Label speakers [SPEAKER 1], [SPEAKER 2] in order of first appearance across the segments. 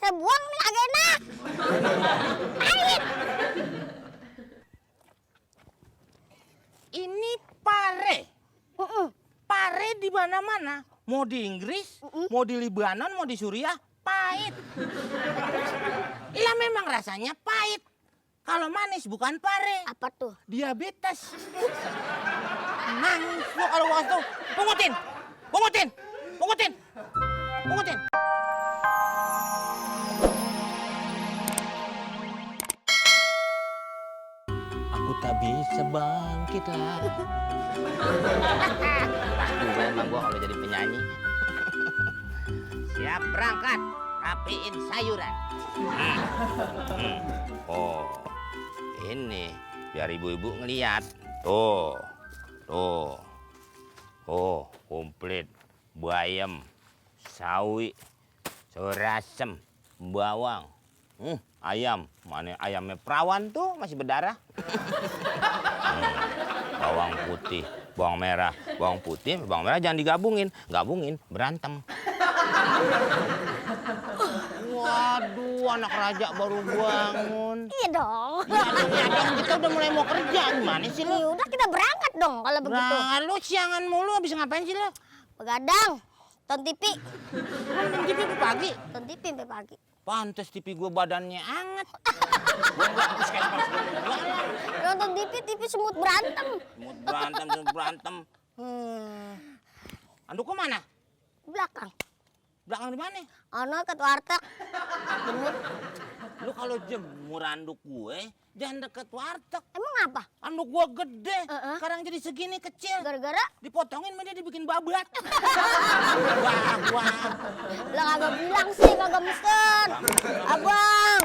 [SPEAKER 1] kita buang nih agak enak. Pahit.
[SPEAKER 2] Ini pare. Pare di mana-mana. Mau di Inggris, mau di Lebanon, mau di Suriah, pahit. Lah memang rasanya pahit. Kalau manis bukan pare.
[SPEAKER 1] Apa tuh?
[SPEAKER 2] Diabetes. Nangis lo kalau waktu. Pungutin. Pungutin. Pungutin. Pungutin. Aku tak bisa bangkit lah. Juga emang gua kalau jadi penyanyi. Siap berangkat. Rapiin sayuran. Oh, ini biar ibu-ibu ngeliat. Tuh, tuh, oh, komplit. Bayam, sawi, sayur asem, bawang, ayam. Mana ayamnya perawan tuh masih berdarah. Bawang putih, bawang merah, bawang putih, bawang merah jangan digabungin, gabungin berantem. Waduh, anak raja baru bangun.
[SPEAKER 1] Iya dong.
[SPEAKER 2] Iya dong, kita udah mulai mau kerja. Gimana sih lo?
[SPEAKER 1] Ya udah kita berangkat dong kalau begitu.
[SPEAKER 2] Nah, lu siangan mulu habis ngapain sih lo?
[SPEAKER 1] Begadang. Tonton TV.
[SPEAKER 2] Nonton TV pagi.
[SPEAKER 1] Tonton TV sampai pagi.
[SPEAKER 2] Pantes TV gue badannya anget. Gue nggak puskesmas gue jualan.
[SPEAKER 1] Nonton TV semut berantem.
[SPEAKER 2] Semut berantem. Andukku mana?
[SPEAKER 1] Belakang.
[SPEAKER 2] Belakang di mana?
[SPEAKER 1] Ono ke warteg. Jemur.
[SPEAKER 2] Lu kalau jemur anduk gue, jangan deket warteg.
[SPEAKER 1] Emang apa?
[SPEAKER 2] Anduk gue gede, sekarang jadi segini kecil.
[SPEAKER 1] Gara-gara?
[SPEAKER 2] Dipotongin media dibikin babat. Wah.
[SPEAKER 1] Lah kagak bilang sih, kagak mesen. Abang.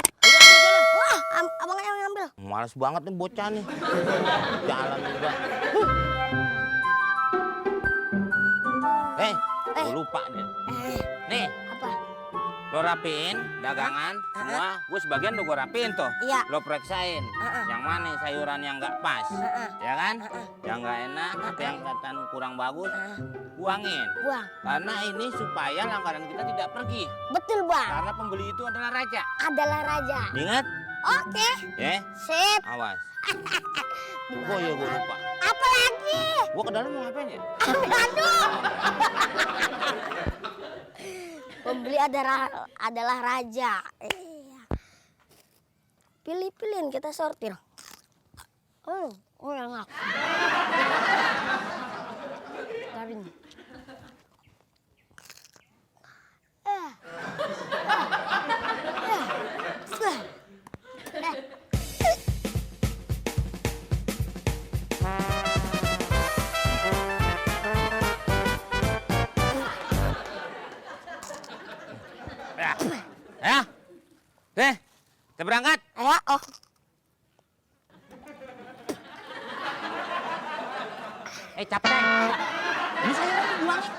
[SPEAKER 1] Wah, abang yang ngambil.
[SPEAKER 2] Males banget nih bocah nih. Jalan juga. Gue lupa deh. Nih,
[SPEAKER 1] Apa?
[SPEAKER 2] lo rapiin dagangan semua. Gue sebagian udah gue rapiin tuh.
[SPEAKER 1] Iya.
[SPEAKER 2] Lo periksain yang mana sayuran yang nggak pas, ya kan? Yang nggak enak, yang kelihatan kurang bagus, buangin.
[SPEAKER 1] Buang.
[SPEAKER 2] Karena ini supaya langganan kita tidak pergi.
[SPEAKER 1] Betul, Bang.
[SPEAKER 2] Karena pembeli itu adalah raja.
[SPEAKER 1] Adalah raja.
[SPEAKER 2] Ingat?
[SPEAKER 1] Oke.
[SPEAKER 2] Ya.
[SPEAKER 1] Sip.
[SPEAKER 2] Awas. Oh iya gue lupa.
[SPEAKER 1] Apa lagi?
[SPEAKER 2] Gue ke dalam mau ngapain ya?
[SPEAKER 1] Aduh. Pembeli adalah raja. Iya. Pilih-pilihin kita sortir. Oh enak. Garing.
[SPEAKER 2] Ya. Kita berangkat.
[SPEAKER 1] Ya, oh.
[SPEAKER 2] Capek. Ini sayuran dibuangin.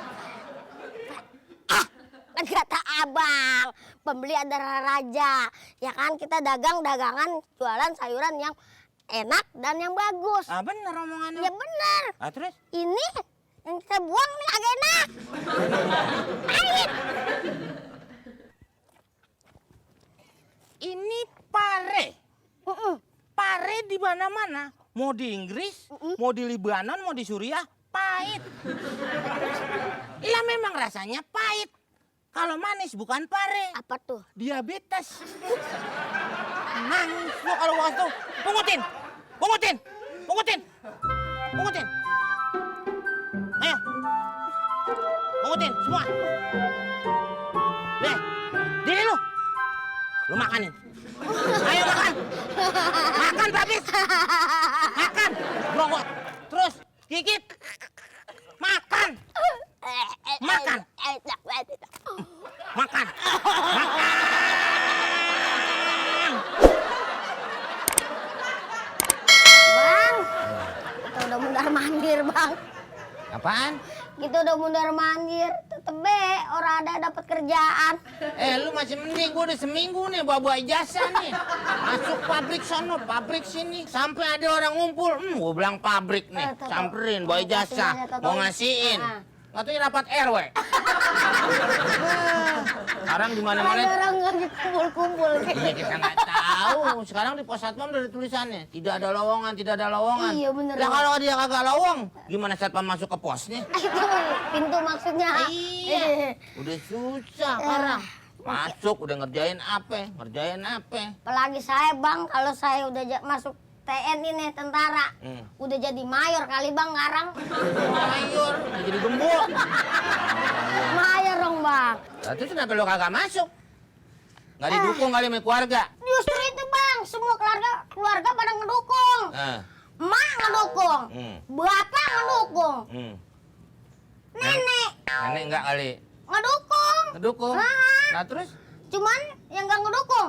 [SPEAKER 1] Kan kata abang, pembeli adalah raja. Ya kan kita dagangan jualan sayuran yang enak dan yang bagus.
[SPEAKER 2] Ah bener omongannya.
[SPEAKER 1] Ya bener.
[SPEAKER 2] Ah terus?
[SPEAKER 1] Ini yang kita buang nih agak enak. Pahit.
[SPEAKER 2] Ini pare. Pare di mana-mana. Mau di Inggris, mau di Lebanon, mau di Suriah, pahit. Lah memang rasanya pahit. Kalau manis bukan pare.
[SPEAKER 1] Apa tuh?
[SPEAKER 2] Diabetes. Nangis lo kalau waktu. Pungutin. Pungutin. Pungutin. Pungutin. Ayo. Pungutin semua. Deh. Diri lu. Lu makanin. Ayo makan. Makan babis. Makan. Browok. Terus gigit. Makan. Makan. Makan. Makan.
[SPEAKER 1] Bang, kita udah mundar mandir bang.
[SPEAKER 2] Apaan?
[SPEAKER 1] Kita udah mundar mandir. Tetep be, orang ada dapat kerjaan.
[SPEAKER 2] Lu masih mending, gue udah seminggu nih bawa ijazah nih. Masuk pabrik sono, pabrik sini. Sampai ada orang ngumpul, gue bilang pabrik nih. Samperin, bawa ijazah, mau ngasihin. Katanya rapat RW. Sekarang di
[SPEAKER 1] Mana
[SPEAKER 2] mana-mana.
[SPEAKER 1] orang lagi kumpul-kumpul.
[SPEAKER 2] Iya, kita nggak tahu. Sekarang di pos satpam udah ada tulisannya. Tidak ada lowongan, tidak ada lowongan.
[SPEAKER 1] Iya, bener.
[SPEAKER 2] Lah kalau dia kagak lowong, gimana satpam masuk ke posnya?
[SPEAKER 1] Itu pintu maksudnya.
[SPEAKER 2] Iya. Udah susah, parah. Masuk, udah ngerjain apa? Ngerjain apa?
[SPEAKER 1] Apalagi saya bang, kalau saya udah masuk TNI nih tentara, udah jadi mayor kali bang ngarang.
[SPEAKER 2] Mayor, jadi gembul.
[SPEAKER 1] Mayor dong bang.
[SPEAKER 2] Lah terus kenapa lo kagak masuk? Nggak didukung kali sama keluarga?
[SPEAKER 1] Justru itu bang, semua keluarga pada ngedukung. Emak ngedukung, bapak ngedukung, nenek
[SPEAKER 2] Nenek nggak kali?
[SPEAKER 1] ngedukung.
[SPEAKER 2] Ngedukung?
[SPEAKER 1] Ah.
[SPEAKER 2] Nah terus?
[SPEAKER 1] Cuman yang nggak ngedukung,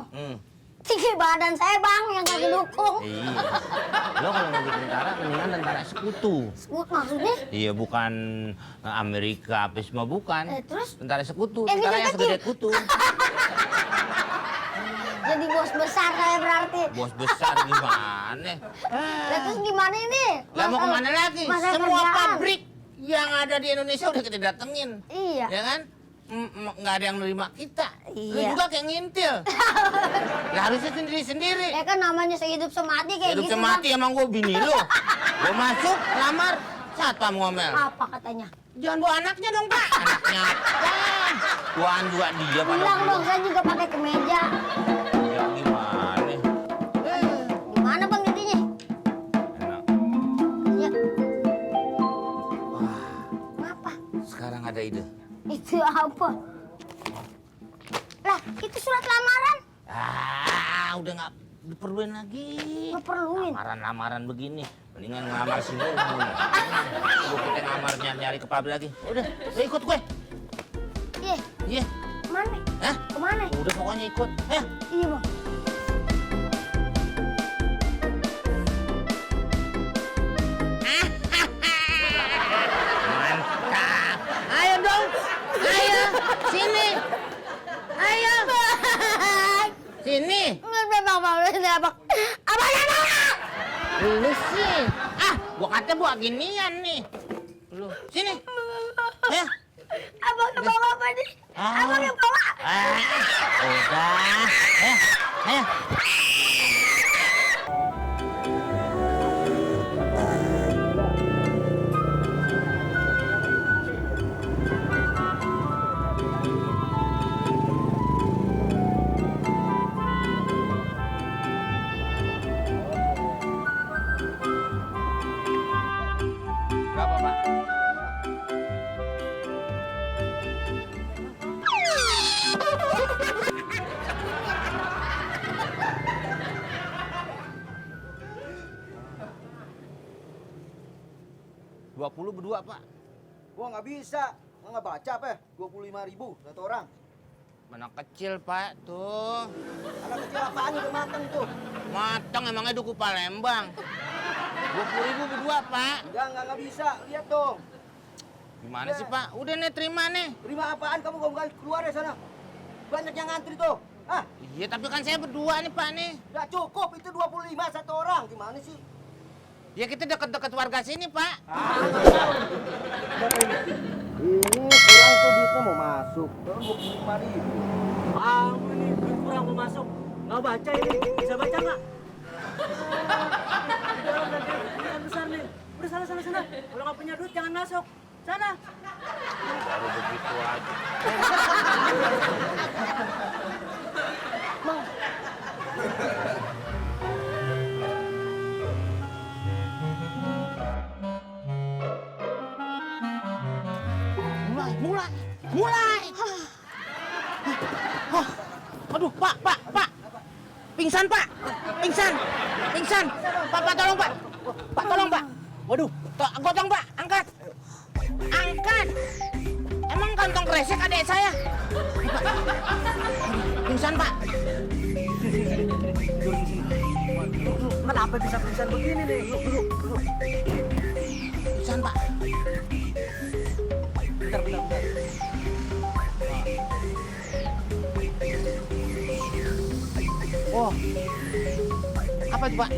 [SPEAKER 1] tinggi badan saya bang yang nggak ngedukung.
[SPEAKER 2] Iya. Lo kalau mau jadi tentara, mendingan tentara sekutu.
[SPEAKER 1] Maksudnya?
[SPEAKER 2] Iya, bukan Amerika apa semua bukan.
[SPEAKER 1] Terus?
[SPEAKER 2] Tentara sekutu,
[SPEAKER 1] Yang
[SPEAKER 2] tentara yang
[SPEAKER 1] kecil-kecil.
[SPEAKER 2] segede kutu.
[SPEAKER 1] Jadi bos besar saya berarti.
[SPEAKER 2] Bos besar gimana?
[SPEAKER 1] Lah terus gimana ini?
[SPEAKER 2] Lah mau kemana lagi?
[SPEAKER 1] masalah
[SPEAKER 2] Semua
[SPEAKER 1] kerjaan.
[SPEAKER 2] pabrik yang ada di Indonesia udah kita datengin.
[SPEAKER 1] Iya.
[SPEAKER 2] Ya kan? Nggak ada yang nerima kita. Lu
[SPEAKER 1] Iya.
[SPEAKER 2] juga kayak ngintil. Lah harusnya sendiri-sendiri.
[SPEAKER 1] Ya kan namanya sehidup semati kayak
[SPEAKER 2] Hidup
[SPEAKER 1] gitu.
[SPEAKER 2] semati
[SPEAKER 1] Bang.
[SPEAKER 2] emang gue bini lu. Gue masuk, lamar, satpam ngomel.
[SPEAKER 1] Apa katanya?
[SPEAKER 2] Jangan bawa anaknya dong, Pak. Anaknya apa? Tuan juga dia pada
[SPEAKER 1] Bilang dong, saya juga pakai kemeja.
[SPEAKER 2] Ya gimana?
[SPEAKER 1] Gimana bang jadinya?
[SPEAKER 2] Enak.
[SPEAKER 1] Ya.
[SPEAKER 2] Wah,
[SPEAKER 1] Kenapa?
[SPEAKER 2] sekarang ada ide.
[SPEAKER 1] Itu apa? Lah, itu surat lamaran.
[SPEAKER 2] Udah nggak diperluin lagi.
[SPEAKER 1] Nggak perluin.
[SPEAKER 2] Lamaran-lamaran begini. Mendingan ngelamar si Mumun. Gue kita ngamarnya nyari ke pabrik lagi. Udah, ikut gue.
[SPEAKER 1] Iya.
[SPEAKER 2] Iya.
[SPEAKER 1] Kemana?
[SPEAKER 2] Hah?
[SPEAKER 1] Kemana?
[SPEAKER 2] Udah pokoknya ikut.
[SPEAKER 1] Iya bang.
[SPEAKER 2] Mantap. Ayo dong. Ayo. Sini. Ayo. Sini.
[SPEAKER 1] Apa nama?
[SPEAKER 2] Lu sih. Gua kata buat ginian nih. Lu. Sini. Ayo.
[SPEAKER 1] Abang yang bawa apa nih? Abang yang bawa.
[SPEAKER 2] Udah. Ayo. Berapa, Pak? $20 berdua, Pak.
[SPEAKER 3] Gua nggak bisa, nggak baca apa ya? 25.000 satu orang.
[SPEAKER 2] Mana kecil, Pak, tuh.
[SPEAKER 3] Anak kecil apaan udah mateng tuh?
[SPEAKER 2] Matang emangnya duku Palembang. 20.000 berdua, Pak.
[SPEAKER 3] Nggak bisa. Lihat dong.
[SPEAKER 2] Gimana sih, Pak? Udah nih, terima nih.
[SPEAKER 3] Terima apaan kamu gak keluar dari sana? Banyak yang ngantri tuh.
[SPEAKER 2] Iya, tapi kan saya berdua nih, Pak, nih.
[SPEAKER 3] Udah cukup itu 25 satu orang. Gimana sih?
[SPEAKER 2] Ya kita deket-deket warga sini, Pak.
[SPEAKER 3] Ini kurang tuh duitnya mau masuk. Baru 25.000.
[SPEAKER 4] Ini duit kurang mau masuk. Nggak baca ini. Bisa baca nggak? Ini besar nih. Udah sana. Kalau nggak punya duit jangan masuk. Sana.
[SPEAKER 2] Baru begitu aja. Mulai. Aduh, Pak. Pingsan, Pak. Pingsan. Pak, tolong, Pak. Pak, tolong, Pak. Waduh, gotong, Pak. Angkat. Emang kantong kresek adik saya. Pingsan, Pak.
[SPEAKER 4] Kenapa bisa pingsan begini nih? Duduk.
[SPEAKER 2] Pingsan, Pak.
[SPEAKER 4] Bentar.
[SPEAKER 2] Oh. Apa itu, Pak?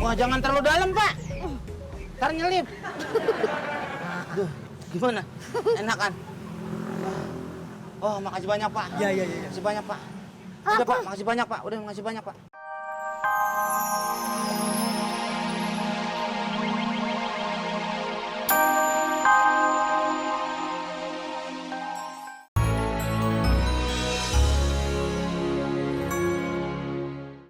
[SPEAKER 2] Wah, jangan terlalu dalam, Pak. Ntar nyelip. Aduh, gimana? Enak kan? Oh, makasih banyak, Pak.
[SPEAKER 4] Iya.
[SPEAKER 2] Makasih banyak, Pak. Udah, Pak, makasih banyak, Pak. Udah, makasih banyak, Pak.